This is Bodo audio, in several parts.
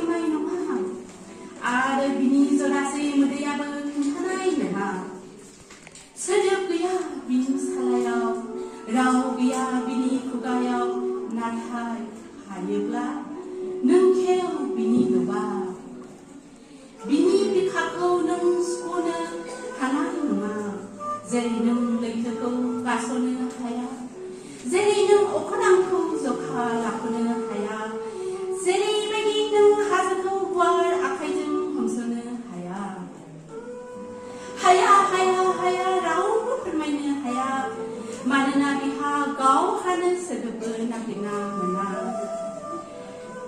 थांनाय नङा आरो बिनि जरासे मोदैयाबो खोन्थानाय नङा सोदोब गैया बिनि सालायाव राव गैया बिनि खुगायाव नाथाय हायोब्ला नों खेव बिनि दबा बिनि बिखाखौ नों सुख'नो हानाय नङा जेरै नों लैथोखौ गास'नो हाया जेरै नों अख्रांखौ जखा लाख'नो हाया जेरैबायदि नों हाजोखौ गुवार आखाइजों हमस'नो हाया हाया हाया हाया रावबो फोरमायनो हाया मानोना बिहा गावहानो सोदोबबो नागिरना मोना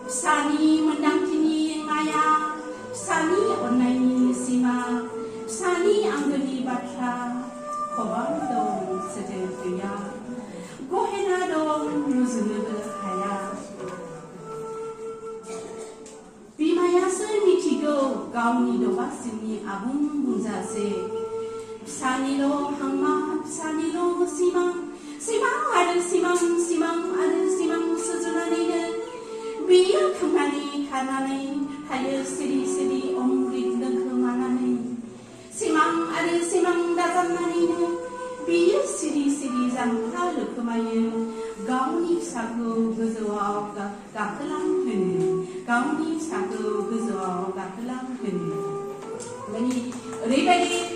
फिसानि मोन्दांथिनि माया फिसानि अननायनि सिमा फिसानि आंगोनि बाथ्रा खबाम दं सोदोब गैया गहेना दं रुजुनोबो हाया बिमायासो मिथिगौ गावनि दबा सिंनि आबुं बुंजासे फिसानिल' हांमा फिसानिल' सिमां सिमां आरो सिमां सिमां आरो सिमां सुजुनानैनो बियो थांनानै थानानै थायो सिरि सिरि अमृत लोंखोमानानै सिमां आरो सिमां दाजाबनानैनो बियो सिरि सिरि जांख्रा लोखोमायो गावनि फिसाखौ गोजौआव गाखोलांहोनो गावनि फिसाखौ गोजौआव गाखोलांहोनो माने ओरैबायदि